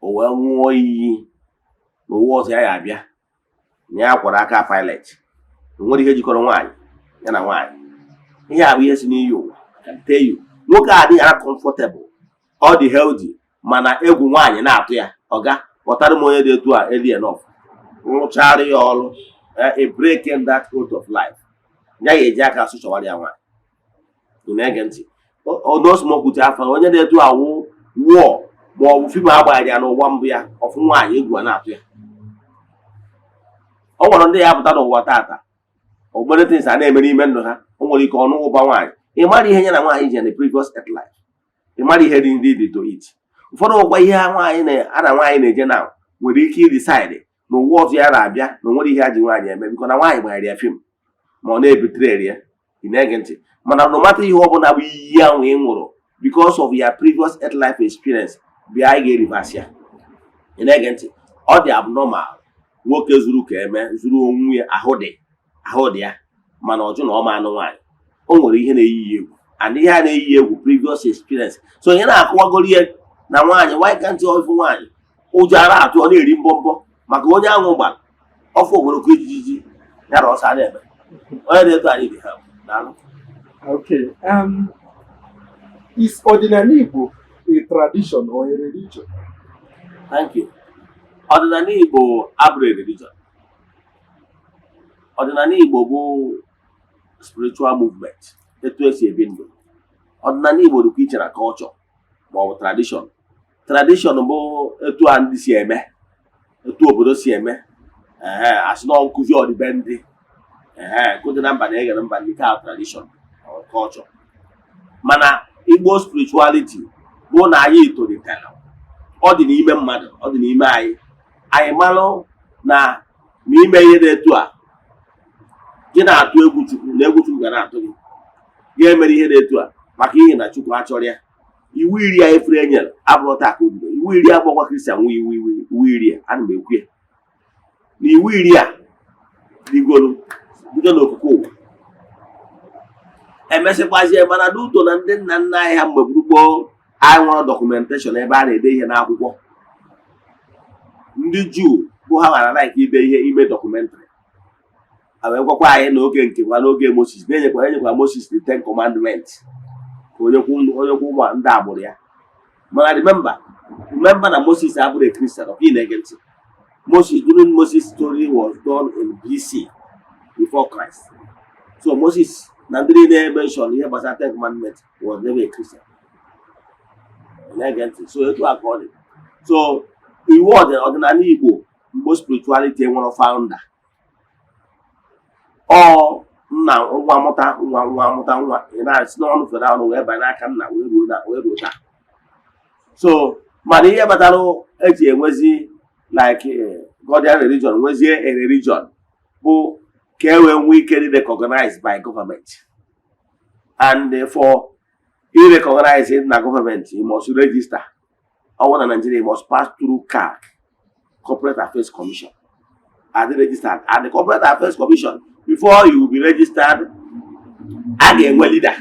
o wee ṅụọ iyi n'ụwa ọzọ ya ya abịa na ya kwara aka pilot. O nwere ihe jikọrọ nwaanyị ya na nwaanyị. Ihe a bụ ihe si n'iyi ụwa. I can tell you, nwoke a adịghị comfortable, ọ dị healthy, mana egwu nwaanyị na-atụ ya. Ọga, kpọtara m onye dị etu a early enough, rụchara ya ọrụ, a breaking that oath of life, ya ga-eji aka sụchọwara ya nwaanyị. Ị na-ege ntị? Onosmokwute afọ onye dị etu a wụ wụọ ma ọ bụ film agbara ya n'ụwa mbụ ya, ọfụ nwaanyị, egwu a na-atụ ya. O nwere ndị ya pụta n'ụwa tata, obere things a na-eme n'ime ndụ ha, o nwere ike ọnụ ụba nwaanyị. Ị mara ihe ya na nwaanyị ji na the previous earth life, ị mara ihe dị ndị dị to it. Ụfọdụ ụgwa ihe ha nwaanyị na a na nwaanyị na-eje na nwere ike idecide na ụwa ọzọ ya na-abịa na onwere ihe ha ji nwaanyị eme, biko na nwaanyị gbanyere ya film ma ọ na-ebetrayere ya. Ị na-ege ntị? Mana no matter ihe ọbụla bụ iyi ahụ ị ṅụrụ because of your previous earth life experience, bịa, anyị ga-ereverse ya. Ị na-ege ntị? Ọ dị abnormal, nwoke zuru ka eme zuru onwe ya, ahụ dị ya, mana ọ jụ na ọ ma anụ nwaanyị. O nwere ihe na-eyi ya egwu, and ihe a na-eyi ya egwu, previous experience. So onye na-akụwagoro ihe na nwaanyị, why can't you ịfụ nwaanyị, ụjọ ara atụ, ọ na-eri mbọmbọ maka onye anwụ gbara ọfụ ogologo ijiji ya na ọsọ a na-eme onye na-eto anyị dị ha. Daalụ. Okay. Is Ọdịnala Igbo a tradition or a religion? Thank you. Ọdịnala Igbo abụrụ a religion. Ọdịnala Igbo bụ spiritual movement, etu esi ebi ndụ. Ọdịnala Igbo dịkwa iche na culture ma ọ bụ tradition. Tradition bụ etu a ndị si eme, etu obodo si eme, ee, asị na nkụzi ọdịbendị, ee, nkụzi na mba na-eghere mba ndị ka tradition or culture. Mana Igbo spirituality bụ na anyị tolitere, ọ dị n'ime mmadụ, ọ dị n'ime anyị. Anyị malụ na n'ime ihe dị etu a, gị na-atụ egwu Chukwu na egwu Chukwu ga na-atụ gị, ga-emere ihe dị etu a maka ihe na Chukwu achọrọ ya. Iwu iri a efere enyere abụrụ taa ka o bido. Iwu iri agbakwa Christian nwe iwu iri a, ana m ekwu ya na iwu iri a rigoro bido n'okpukpe ụwa emesịkwazie. Mana n'uto na ndị nna nna anyị ha mgbe gboo, anyị nwere documentation ebe a na-ede ihe n'akwụkwọ. Ndị Juu bụ ha mara like ide ihe, ime documentary. A wee gwakwa anyị n'oge nke gwa n'oge Moses na-enyekwa enyekwa Moses the Ten Commandments ka onye kwu ụmụ ndị agbụrụ ya. Mana remember na Moses abụrụ a Christian. Ọ na-ege ntị? Moses, during Moses story was done in BC, before Christ. So Moses na ndị niile mention ihe gbasara Ten Commandments was never a Christian. Ị na-ege ntị? So etu a ka ọ dị. So iwu ọdịnala Igbo, Igbo spirituality nwere founder. Ọ nna nwa mụta nwa, nwa mụta nwa, ị na-esi n'ọnụ fere ọnụ wee banye n'aka nna wee ruo taa. So mana ihe kpatara eji enwezi like Godian religion, nwezie a religion, bụ ka e wee nwee ike dị recognized by government. And for i recognize na government, you must register. Ọwụ na Nigeria, you must pass through CAC, Corporate Affairs Commission, and registered. And the Corporate Affairs Commission, before you will be registered, a ga-enwe leader,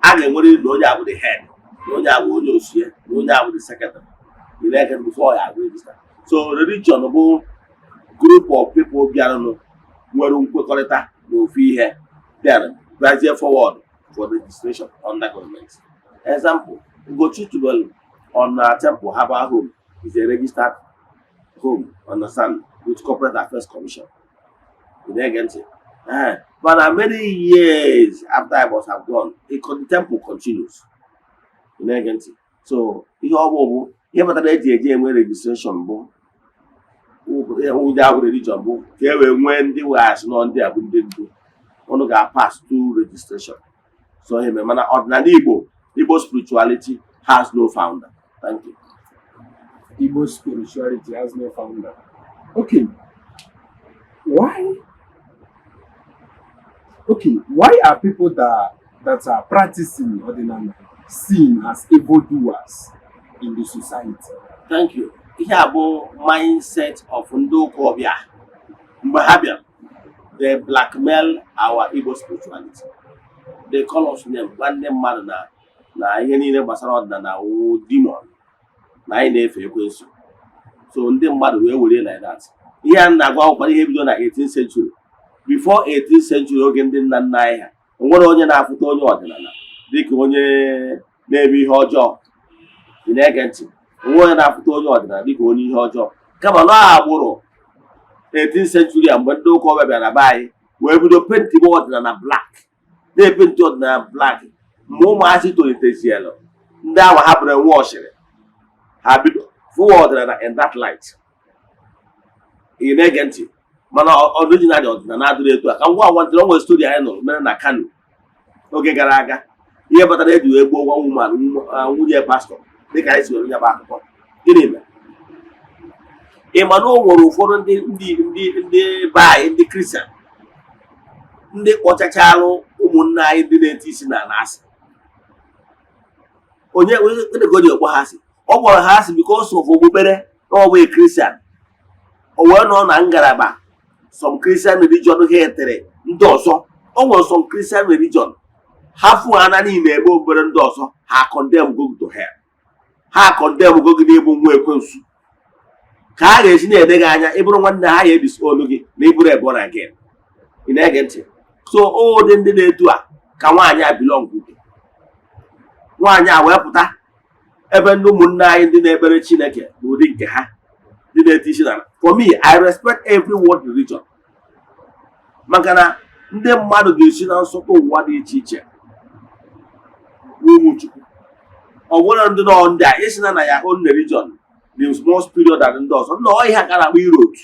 a ga-enwerịrị na onye a bụ the head, na onye a bụ onye osie, na onye a bụ the secretary. You like it before you are registered. So religion bụ group of people bịaranụ nwere nkwekọrịta n'ofu ihe, then bịazie forward for registration under government. Example, Ugochi Tubelu on Temple Herbal Home is a registered home, understand, with Corporate Affairs Commission. You na-ege ntị? Ee, mana many years after I must have gone, the temple continues. You na-ege ntị? So ihe ọ bụ ihe kpatara eji eji enwe registration bụ ụdị ahụ religion bụ ka e wee nwee ndị weghachị nọ, ndị a bụ ndị ndu unu ga-pass through registration. So ihe mere. Mana ọdịnala Igbo, Igbo spirituality has no founder. Thank you. Igbo spirituality has no founder. Okay. Why? Okay, why are people that are practicing Odinani seen as evildoers in the society? Thank you. Ihe a bụ mindset of ndị ụka ọbịa. Mgbe ha bịara, they blackmail our Igbo spirituality. They call us name, gwa ndị mmadụ na ihe niile gbasara ọdịnala wụ demon, na anyị na-efe ekwensu. So ndị mmadụ wee were like that. Ihe a na-agwa akwụkwọ, ihe bido na 18th century. Before 18th century, oge ndị nna nna anyị ha, o nwere onye na-afụta onye ọdịnala dịka onye na-eme ihe ọjọọ. Ị na-ege ntị? Onwe onye na-afụta onye ọdịnala dịka onye ihe ọjọọ, kama na agbụrụ 18th century a, mgbe ndị ụka ọbịa bịara be anyị wee bido paintibe ọdịnala black, na-epainti ọdịnala black. Mgbe ụmụazị tolitezielu, ndị ahụ hapụrụ enwe ọchịrị ha bido fụwa ọdịnala in that light. Ị na-ege ntị? Mana original ọdịnala adịrị etu a. Ka m gwa nwantịrị, o nwere story anyị nụrụ mere na Kano oge gara aga, ihe kpatara eji wee gbuo nwa woman, nwunye pastọ, dịka anyị si were nyaba akụkọ. Gịnị mere? Ị ma na o nwere ụfọdụ ndị be anyị, ndị Kristian, ndị kpọchachalụ ụmụnne anyị ndị na-eti isi n'ala asị. Onye gịnị ka o ji kpọ ha asị? Ọ kpọrọ ha asị because of okpukpere na ọ bụghị Kristian. O wee nọ na ngalaba some Christian religion ha etere ndị ọzọ. O nwere some Christian religion, ha fụ ha na niile ebe obere ndị ọzọ, ha condemn go to hell, ha condemn go gị n'ịbụ nwa ekwensu. Ka ha ga-esi na-ede gị anya, ịbụrụ nwanne ha ya ebisi olu gị na ịbụrụ born again. Ị na-ege ntị? So ụdị ndị na-etu a ka nwaanyị a belong. Nwaanyị a wee pụta ebe ndị ụmụnne anyị ndị na-ekpere Chineke n'ụdị nke ha, ndị na-eti isi n'ala. For me, I respect every world religion, maka na ndị mmadụ ga-esi na nsọtụ ụwa dị iche iche ụmụ Chukwu. Ọ bụrụ ndị nọ ndị a isi na ya own religion the more superior than ndị ọzọ nọ, ihe a ka na-akpọ iro otu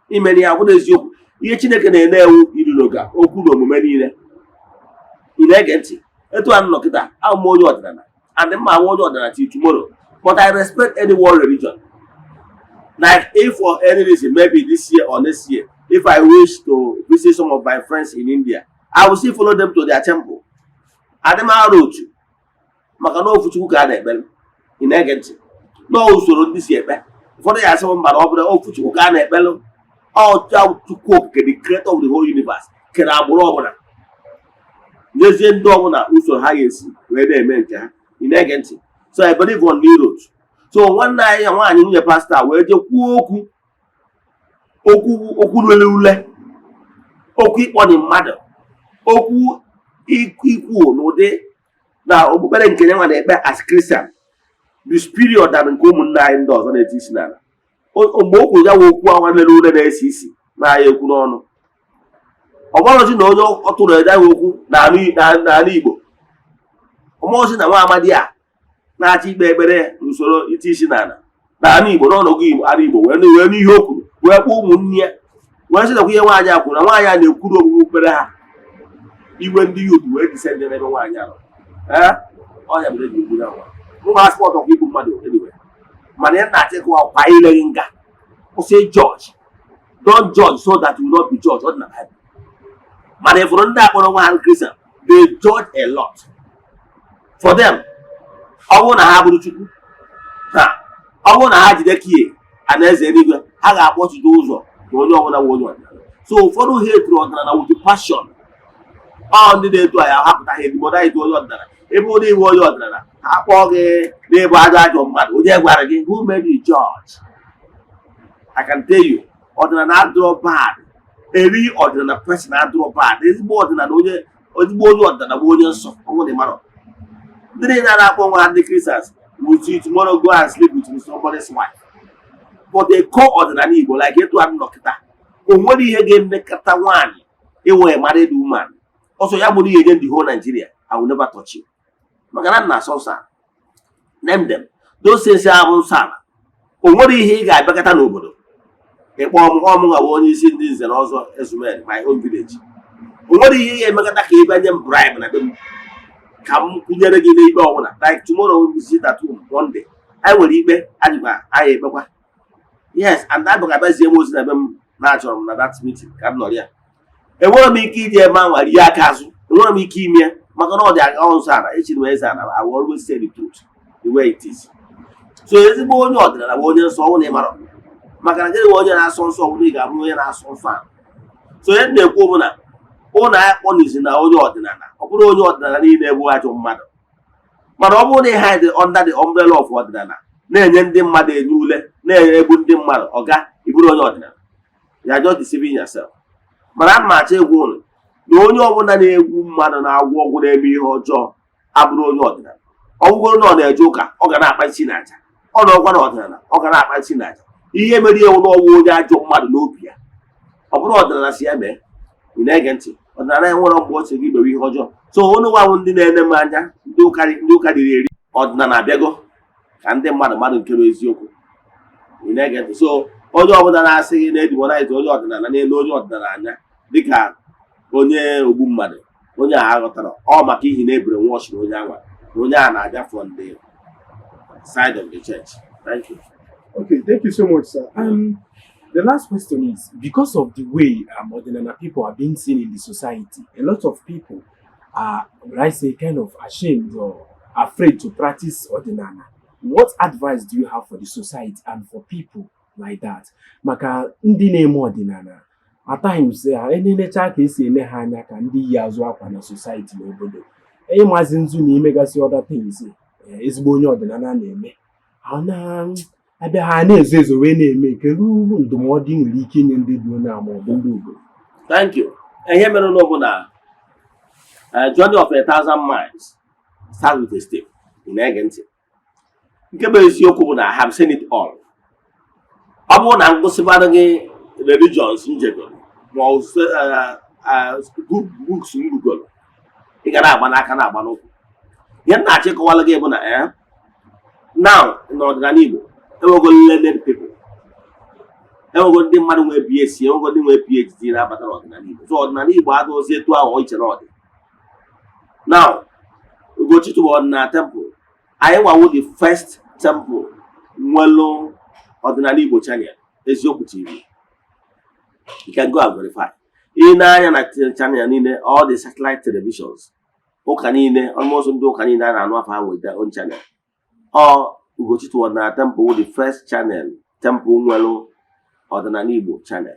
imere ya bụrụ eziokwu. Ihe Chineke na-ene ewu irunoga okwu na omume niile. Ị na-ege ntị? Etu a nọ kịta, abụ m onye ọdịnala and mma nwa onye ọdịnala till tomorrow, but I respect any world religion. Like if for any reason, maybe this year or next year, if I wish to visit some of my friends in India, I will still follow them to their temple. Adị m arụ otu, maka na ofu Chukwu ka a na-ekpere. Ị na-ege ntị? Nọọ usoro ndị si ekpe, ụfọdụ ya asị m mba, na ọ bụrụ ofu Chukwu ka a na-ekpere. Ọcha Chukwu Okike, the creator of the whole universe, kere agbụrụ ọbụla, nyezie ndị ọbụla usoro ha ga-esi wee na-eme nke ha. Ị na-ege ntị? So I believe on new road. So nwanne anyị ya nwaanyị, nwunye pastọ, wee jee kwuo okwu, okwu, okwu rere ule, okwu ịkpọni mmadụ, okwu ikwu n'ụdị na okpukpere nke ya nwa na-ekpe as Christian the superior than nke ụmụnne anyị ndị ọzọ na-eti isi n'ala. Mgbe o kwuru ya wụ okwu ahụ lere ule na-esi isi na-aya ekwu n'ọnụ, ọ bụrụzi na onye ọ tụrụ ede ahụ okwu n'ala Igbo, ọmọzi na nwa amadi a na-achọ ikpe ekpere n'usoro iti isi n'ala n'ala Igbo n'ọnọdụ Igbo, ala Igbo wee wee n'ihe o kwuru wee kpọọ ụmụnne ya, wee sị nakwa ihe nwaanyị a kwuru na nwaanyị a na-ekwuru okpukpere ha. Iwe ndị youth wee descend n'ebe nwaanyị a nọ. Ee, ọ ya mere eji egbu ya nwa nwa passport ọkwa igbu mmadụ. Anyway, mana ya na-achọ ịkọwa kwa ileghị nga kwụsị judge. Don't judge so that you will not be judged. Ọ dị na Bible. Mana ịfụrụ ndị akpọrọ nwa ha Christian, they judge a lot. For them, ọ bụrụ na ha bụrụ Chukwu ha, ọ bụrụ na ha jide kie anaeze eluigwe, ha ga-akpọchite ụzọ na onye ọbụla nwe onye ọdịnala. So ụfọdụ ha eturu ọdịnala with passion. Ọ ndị na-etu anyị ahapụta ha ezigbo na ịtụ onye ọdịnala, ebe onye iwe onye ọdịnala, ha kpọọ gị n'ịbụ ajọ ajọ mmadụ. Onye gwara gị? Who made you judge? I can tell you, ọdịnala adịrọ bad. Eri ọdịnala person adịrọ bad. Ezigbo ọdịnala, onye ezigbo onye ọdịnala bụ onye nsọ. Ọ bụrụ na ị marọ, ndị niile na-akpọ nwa ha ndị Christians will see tomorrow go and sleep with somebody's wife, but they call ọdịnala Igbo. Like etu a nọ kịta, o nwere ihe ga-emekọta nwaanyị inwe married woman ọsọ ya bụrụ ihe nye the whole Nigeria, I will never touch you, maka na nna asọ nsọ ala. Name them those things abụ nsọ ala. O nwere ihe ị ga-abịakọta n'obodo ịkpọ ọmụ ọmụ nwa onye isi ndị nze na ọzọ Ezumen, my own village. O nwere ihe ị ga-emekọta ka ị bịa nye m bribe na be m ka m kwụnyere gị n'ikpe ọbụla. Like tomorrow we sit at home Monday, anyị nwere ikpe anyị anyị ekpekwa. Yes, and abụ ga-abịazie m ozi na be m na achọrọ m na that meeting ka m nọrọ ya. Enwere m ike iji eme anwa rie aka azụ, enwere m ike ime ya, maka na ọ dị ọ nsọ ala echiri m eze ala. I will always say the truth the way it is. So ezigbo onye ọdịnala bụ onye nsọ. Ọnwụ na ịmara, maka na gịnị? Onye na-asọ nsọ ọbụla, ị ga-abụ onye na-asọ nsọ ala. So onye na-ekwu bụ na ụnụ akpọnizi na onye ọdịnala, ọ bụrụ onye ọdịnala niile bụ ajọ mmadụ. Mana ọ bụrụ na ị hide under the umbrella of ọdịnala, na-enye ndị mmadụ enye ule, na-egbu ndị mmadụ, ọga ịbụrụ onye ọdịnala, you are just deceiving yourself. Mana ana m achọ ịgwa ụnụ na onye ọbụla na-egwu mmadụ, na-agwọ ọgwụ, na-eme ihe ọjọọ abụrụ onye ọdịnala. Ọ bụgoro na ọ na-eje ụka, ọ ga na-akpa isi na aja. Ọ nọkwa n'ọdịnala, ọ ga na-akpa isi na aja. Ihe mere ya n'ọnwụ onye ajọ mmadụ n'obi ya, ọ bụrụ ọdịnala si ya mee. Ị na-ege ntị? Ọdịnala ya nwere mgbe ọ sị gị mewe ihe ọjọọ. So onye nwa ndị na-ene m anya, ndị ụka, ndị ụka riri eri ọdịnala abịago ka ndị mmadụ mmadụ nke bụ eziokwu. Ị na-ege ntị? So Onye ọbụla na-asị gị na-edemonize onye ọdịnala, na-ele onye ọdịnala anya dịka onye ogbu mmadụ, onye a aghọtara ọ maka ihi na ebere nwọchiri onye anwa na onye a na-abịa from the side of the church. Thank you. Okay, thank you so much, sir. The last question is, because of the way Odinana people are being seen in the society, a lot of people are, would I say, kind of ashamed or afraid to practice Odinana. What advice do you have for the society and for people like that? Maka ndị na-eme ọdịnala, at times, enenecha ka esi ene ha anya ka ndị yi azụ akwa na society n'obodo. Ịmazi nzu na imegasị other things, ezigbo onye ọdịnala na-eme. Ha na abịa, ha na-ezo ezo wee na-eme. Kedu ndụmọdụ ị nwere ike inye ndị dị onye a maọbụ ndị obodo? Thank you. Ihe mere n'ụ bụ na journey of a thousand miles start with a step. Ị na-ege ntị? Nke bụ eziokwu bụ na I have seen it all. Ọ bụrụ na ngụsịbara gị religions njegoro ma ọ bụ books ngugoro, ị ga na-agba n'aka, na-agba n'ụkwụ. Ihe m na-achọ ịkọwara gị bụ na now n'ọdịnala Igbo, enwego learned people, enwego ndị mmadụ nwee BSc, enwego ndị nwee PhD na-abata n'ọdịnala Igbo. So ọdịnala Igbo adịghịzi etu ahụ iche na ọdị now. Ugochi tubelu ọdịnala temple anyị nwawo, the first temple nwelu ọdịnala Igbo channel, Eziokwu TV. You can go and verify. Ị na-anya na channel niile, all the satellite televisions, ụka niile, almost ndị ụka niile a na-anụ afọ ha nwere their own channel. Ọ Ugochi tubelu ọdịnala temple wụ the first channel, temple nwelu ọdịnala Igbo channel,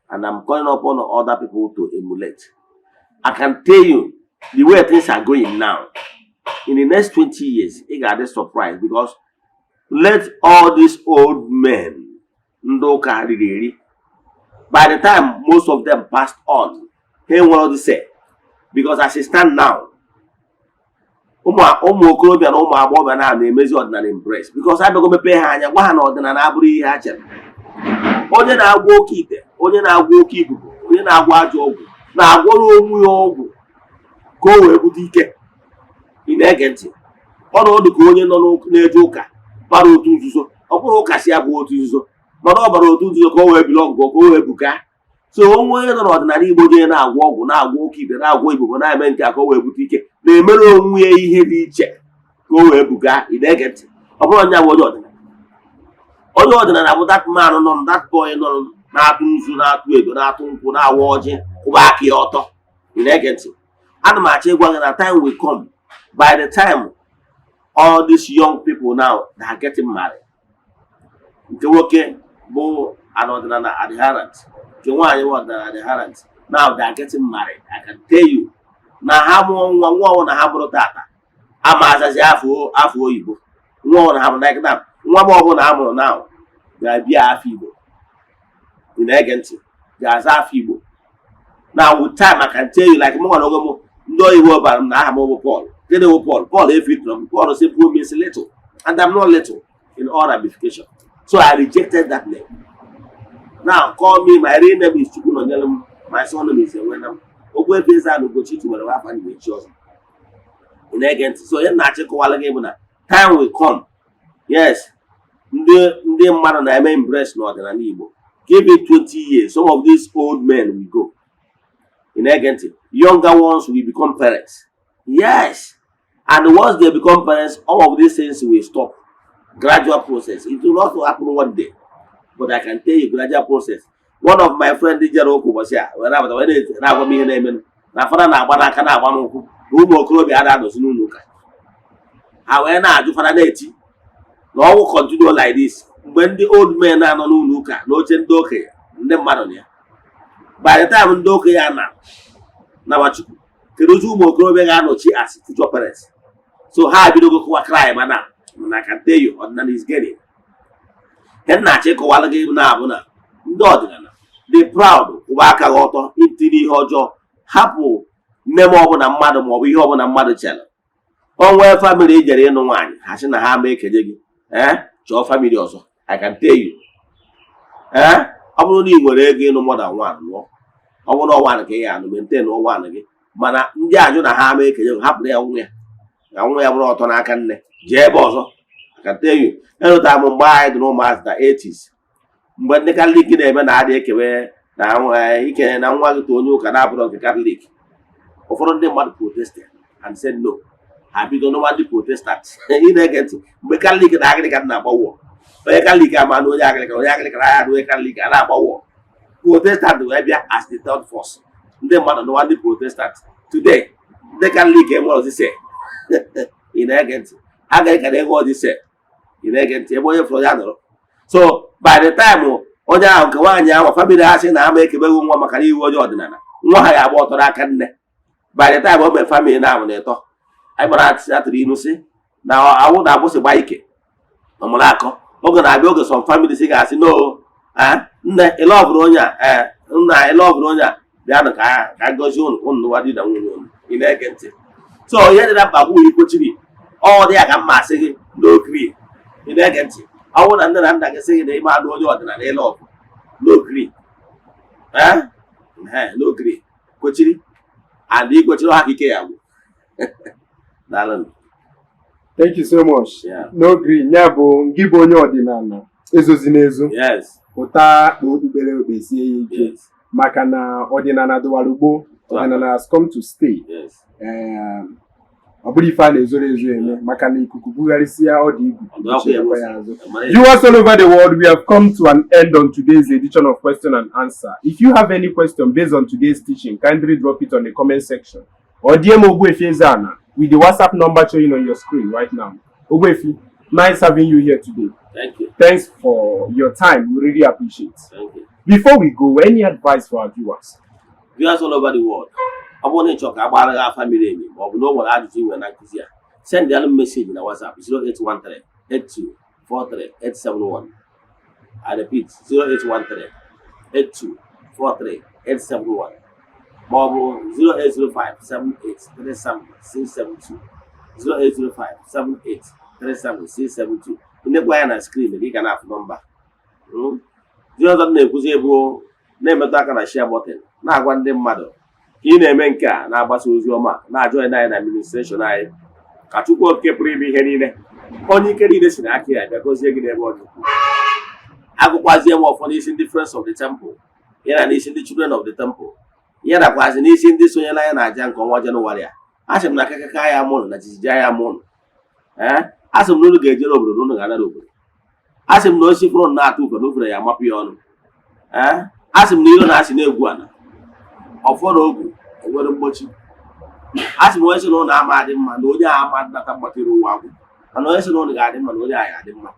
and I'm calling upon other people to emulate. I can tell you, the way things are going now, in the next 20 years, ị ga-adị surprised, because let all these old men ndị ụka riri eri, by the time most of them passed on, ha enwere the say, because as it stand now, ụmụ okorobịa na ụmụ agbọghọbịa na na-emezi ọdịnala embrace, because abịago mepee ha anya, gwa ha na ọdịnala abụrụ ihe ha chere. Onye na-agwọ oke ite, onye na-agwọ oke ikuku, onye na-agwọ ajọ ọgwụ, na-agwọrọ onwe ya ọgwụ ka o wee bute ike. Ị na-ege ntị? Ọ na ọdụ ka onye nọ na-eje ụka bara otu nzuzo. Ọ bụrụ ụka si ya bụ otu nzuzo, mana ọ bara otu nzuzo ka o wee bili ọgwụ, ka o wee buka. So onwe onye nọ n'ọdịnala Igbo jee na-agwọ ọgwụ, na-agwọ oke ite, na-agwọ Igbo, na-eme nke a ka o wee bute ike, na-emere onwe ya ihe dị iche ka o wee buga. Ị na-ege ntị? Ọ bụrụ onye bụ onye ọdịnala, onye ọdịnala bụ that man nọ, that boy nọ na-atụ nzu, na-atụ edo, na-atụ nkwụ, na-awa ọjị, kwụba aka ya ọtọ. Ị na-ege ntị? Ana m achọ ịgwa gị na time will come, by the time all these young people now that are getting married, nke nwoke bụ an ọdịnala adherent, nke nwaanyị bụ ọdịnala adherent, now they are getting married, I can tell you na ha mụọ nwa, nwa ọbụla ha mụrụ tata ama azazi afọ oyibo. Nwa ọbụla ha mụrụ, like now, nwa m ọbụla a mụrụ now ga-abịa afọ Igbo. Ị na-ege ntị? Ga-aza afọ Igbo. Now with time, I can tell you, like mụ nwere onwe m, ndị oyibo bara m na aha m bụ Paul. Gịnị bụ Paul? Paul efitụrụ m. Paul simple means little, and I'm not little in all ramification, so I rejected that name. Now call me, my real name is Chukwunonyelem, my surname is Enwenam. Ogbuefi Eze-Ana Ugochi tubelu afa ndị echi ọzọ. Ị na-ege ntị? So onye na-achịkọwala gị bụ na time will come, yes, ndị mmadụ na-eme embrace n'ọdịnala Igbo. Give it 20 years, some of these old men will go. Ị na-ege ntị? Younger ones will become parents, yes, and once they become parents, all of these things will stop. Gradual process. It will not happen one day, but I can tell you, gradual process. One of my friend jere ụka ụbọchị a wee nabata, wee na-agwa m ihe na-eme na fada na-agba n'aka, na-agba n'ụkwụ, na ụmụ okorobịa a na-anọzi n'ụlọ ụka. Ha wee na-ajụ fada, na-eti na ọnwụ continue like this, mgbe ndị old men na-anọ n'ụlọ ụka na oche ndị okenye, ndị mmadụ na ya, by the time ndị okenye a na nawachukwu, kedu otu ụmụ okorobịa ga-anọchi as future parents? So ha ebidogo kụwa cry, mana I can tell you, ọdịnala is getting. Ihe m na-achọ ịkọwara gị na-abụ na ndị ọdịnala dị proud. Kwụba aka gị ọtọ itinye ihe ọjọọ, hapụ nne m ọbụla mmadụ maọbụ ihe ọbụla mmadụ chere. O nwee family ijere ịnụ nwaanyị, ha sị na ha ama ekenye gị, ee, chọọ family ọzọ. I can tell you, ee, ọ bụrụ na ị nwere ego ịnụ more than one, lụọ. Ọ bụrụ na one ka ị ya anụ, maintain one gị. Mana ndị ajụ na ha ama ekenye gị, hapụrụ ya nwa ya ka nwa ya bụrụ ọtọ n'aka nne, jee ebe ọzọ. I can tell you, enụtara m mgbe anyị dị n'ụmụazị na 80s, Mgbe ndị Katọlik na-eme na adị ekewe na ike na nwa gị to onye ụka na-abụrọ nke Katọlik, ụfọdụ ndị mmadụ protested and said no. Ha bido nụwa ndị Protestant. Ị na-ege ntị? Mgbe Katọlik na Anglican na-agba war, onye Katọlik ama na onye Anglican, onye Anglican agha na onye Katọlik a na-agba war, Protestant wee bịa as the third force. Ndị mmadụ nụwa ndị Protestant. Today, ndị Katọlik enwere ọzịse. Ị na-ege ntị? Anglican enwe ọzịse. Ị na-ege ntị? Ebe onye fụrụ ya nọrọ. So by the time onye ahụ nke nwaanyị ahụ, family ha sị na ama ekebeghị nwa maka na iwu onye ọdịnala, nwa ha ya agba ọtọ n'aka nne. By the time o mere family na ahụ na ịtọ, anyị gbara atụrụ ilu sị na awụ na agbụsị gba ike ọmụrụ akọ. Oge na-abịa, oge some families ga-asị no, ah, nne, ịlọvụrụ onye a, ee, nna, ịlọvụrụ onye a, bịanụ ka gọzie unu, unu nụwa di na nwunye unu. Ị na-ege ntị? So ihe dị na mkpa bụ ikpochiri ọ dị ya ka mma asị gị n'okiri. Ị na-ege ntị? Ọ bụrụ na nne na nna gị sị gị na ịma anụ onye ọdịnala ịlọvụ, n'okiri, ee, n'okiri kwechiri and ikwochiri ha ka ike ya gwụ. Daalụ. Thank you so much. No gree, ya bụ gị bụ onye ọdịnala, ezozi n'ezo. Pụta kpee okpukpere, okpesie ya ike, maka na ọdịnala dịwara gboo. Ọdịnala has come to stay. Ọ bụrụ ife a na-ezoro ezo eme, maka na ikuku bugharịsịa ọ dị igwu Ọ dọkwa ya. Echekwa ya azụ. Viewers all over the world, we have come to an end on today's edition of Question and Answer. If you have any question based on today's teaching, kindly drop it on the comment section or DM Ogbuefi Ezana with the WhatsApp number showing on your screen right now. Ogbuefi, nice having you here today. Thank you. Thanks for your time. We really appreciate. Thank you. Before we go, any advice for our viewers? Viewers all over the world, ọ bụrụ na ị chọrọ ka a gbara gị afa miri emi, ma ọ bụ na o nwere ajụjụ ị nwere na nkụzi a, send alụ message na WhatsApp 0813 8243 871. I repeat, 0813 8243 871, ma ọ bụ 0805 7837 672, 0805 7837 672. Ndekwa ya na screen gị ga na-afụ nọmba. Ihe ọzọ m na-ekwuzi bụ na-emetụ aka na share button, na-agwa ndị mmadụ ka ị na-eme nke a, na-agbasa ozi ọma, na-ajoin anyị na administration anyị. Ka Chukwu Okike pụrụ ime ihe niile, onye ike niile si n'aka ya bịa, gọzie gị n'ebe ọ dị ukwuu. Agụkwazie m ọfọ n'isi ndị Friends of the Temple, ya na n'isi ndị Children of the Temple, ya nakwazi n'isi ndị sonyere anyị na aja nke ọnwa Jenụwarị a. A sị m na akakaka ya mụnụ na jijiji ya mụnụ. Ee, a sị m na unu ga-ejere obodo na unu ga-anara obodo. A sị m na osisi fụrụ na-atụ ufe na ufere ya amapụ ya ọnụ. Ee, a sị m na iro na-asị na-egwu ana ọfọ na ogu enwere mgbochi. A sị m onye sị na ụlọ ama adị mma na onye a ama nnata mgbatịrị ụwa agwụ, mana onye sị na ụlọ ga-adị mma na onye a ga-adị mma.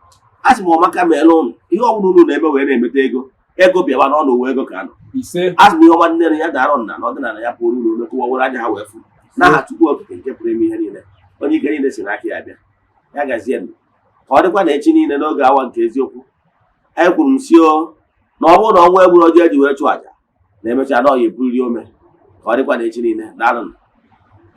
A sị m ọmaka meela ụnụ. Ihe ọ bụla unu na-eme wee na-emeta ego, ego bịawa n'ọnụ ụwa, ego ka anọ. Ise. A sị m ihe ọma nne ya dara nna na ọdịnala ya pụrụ uru omekọwa were anya ha wee fụ n'aha Chukwu Okike nke pụrụ ime ihe niile, onye ike niile si n'aka ya bịa. Ya gazie nụ. Ka ọ dịkwa na echi niile n'oge awa nke eziokwu. Anyị kwuru m si o na ọ bụrụ na ọnwa egburu ọjọọ eji wee chụọ àjà na emechaa na ọ ya eburiri ome. Ka ọ dịkwa na echi niile. Daalụ.